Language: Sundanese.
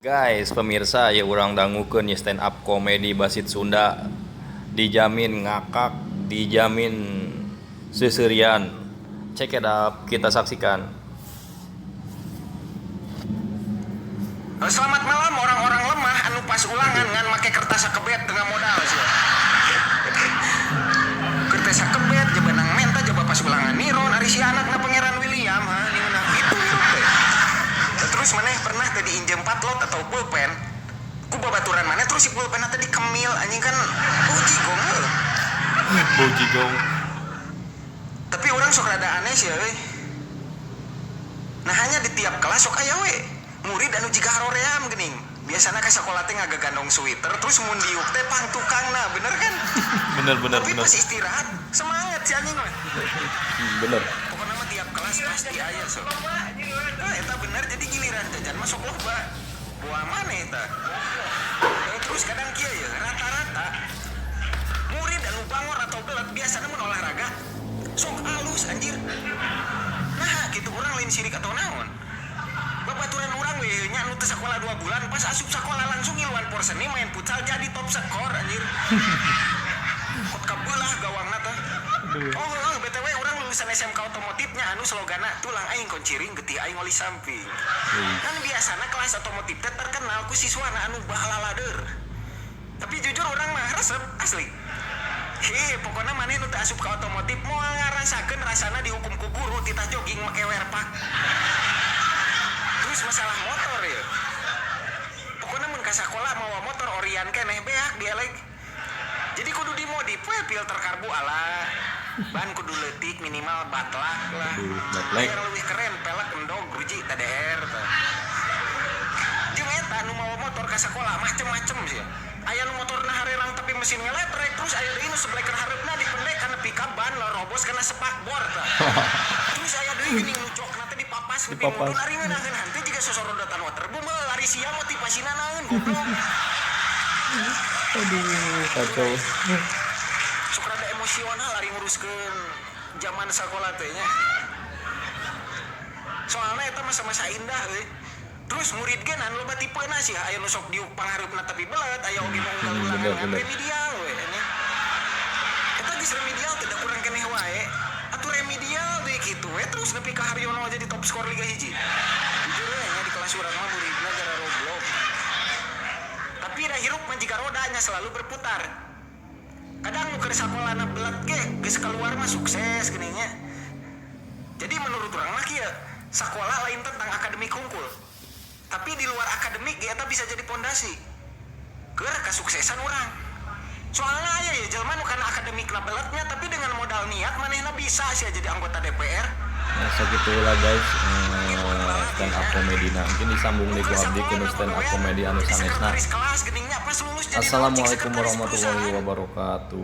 Guys, pemirsa ya, urang dangukeun ya stand up komedi Basit Sunda, dijamin ngakak, dijamin seuseurian. Check it up, kita saksikan. Selamat malam orang-orang lemah anu pas ulangan ngan make kertas sakebet tengah modal sih. Kertas sakebet jaba nang menta jaba pas ulangan niron ari si anakna Pangeran William, ha ni itu hirup teh. Terus maneh pernah tadi injem patlot atau pulpen ku babaturan maneh, terus si pulpen tadi kemil, anjing, kan bojigong heuh. Bojigong. Tapi urang sok rada aneh sih euy. Nah, hanya di tiap kelas sok aya we murid anu jiga haroream geuning. Biasana ka sekolah teh ngagagandong sweater, terus mun diuk teh pang tukangna, bener kan? Bener bener. Tapi Bener. Pas istirahat semangat si anjing mah. Bener. Pokoknya mah tiap kelas pasti aya sok. Nah, eta bener, jadi giliran jajan masuk loba. Buah mana eta? Terus kadang kieu ya, rata-rata murid anu bangor atau belet biasanya mun olahraga sok alus, anjir. Nah, gitu, urang lain sirik atau naon. Babaturan urang we nya anu teu sakola 2 bulan, pas asup sakola langsung ngiluan porseni, main futsal jadi top skor, anjir. Kot kabelah gawangna teh. Oh, heeh, BTW urang lulusan SMK otomotifnya anu slogana tulang aing konciring, getih aing oli samping. Kan biasana kelas otomotif teh terkenal ku siswana anu bahalalader. Tapi jujur urang mah resep asli. He, pokoknya maneh nu teu asup ka otomotif moal ngarasakeun rasana dihukum ku guru titah jogging make wearpack. Terus masalah motor ya. Pokoknya mun ka sakola mawa motor orian keneh, beak dielek. Jadi kudu dimodif we, filter karbu ala ban kudu leutik, minimal batlak lah. Aduh, batlak. Yang lebih keren pelek endog ruji TDR tah. Jeung eta nu mawa motor ka sakola macem-macem sih. Aya nu motorna harerang tapi mesin ngeletrek, terus aya deui nu sebleker hareupna dipendek karena pika ban robos kana spakbor tah. Terus aya deui geuning nu jokna teh dipapas nepi Dipapas. Mudun, ari ngeunaheun henteu jiga sosorodotan waterboom heuh, ari sia motivasina naon, goblok? Aduh, kacau. Sok rada emosional ari nguruskeun zaman sekolah teh nya. Soalnya eta masa-masa indah euy. Terus murid ge anu loba tipena sih, aya nu sok diuk panghareupna tapi belet, aya oge nu unggal ulangan ngan remedial we ini. Eta geus remedial teh da kurang keneh wae. Atuh remedial deui kitu we terus nepi ka Haryono jadi top skor Liga 1. Jujur we nya, di kelas urang mah muridna gara roblok. Tapi da hirup mah jiga rodanya, selalu berputar. Kadang nu keur sakolana belet ge geus keluar mah sukses geuning nya. Jadi menurut urang mah kieu, sekolah lain tentang akademik hungkul. Tapi di luar akademik ge eta bisa jadi pondasi keur kesuksesan urang. Soalnya aya ya jelema nu kana akademik beletnya, tapi dengan modal niat manehna bisa sih jadi anggota DPR. Nah, segitulah guys, stand up komedi. Nah, mungkin disambung deui ku abdi ku stand up komedi anu Jadi sanesna. sekretaris kelas geningnya, pas lulus jadi Assalamualaikum sekretaris warahmatullahi perusahaan. Wabarakatuh.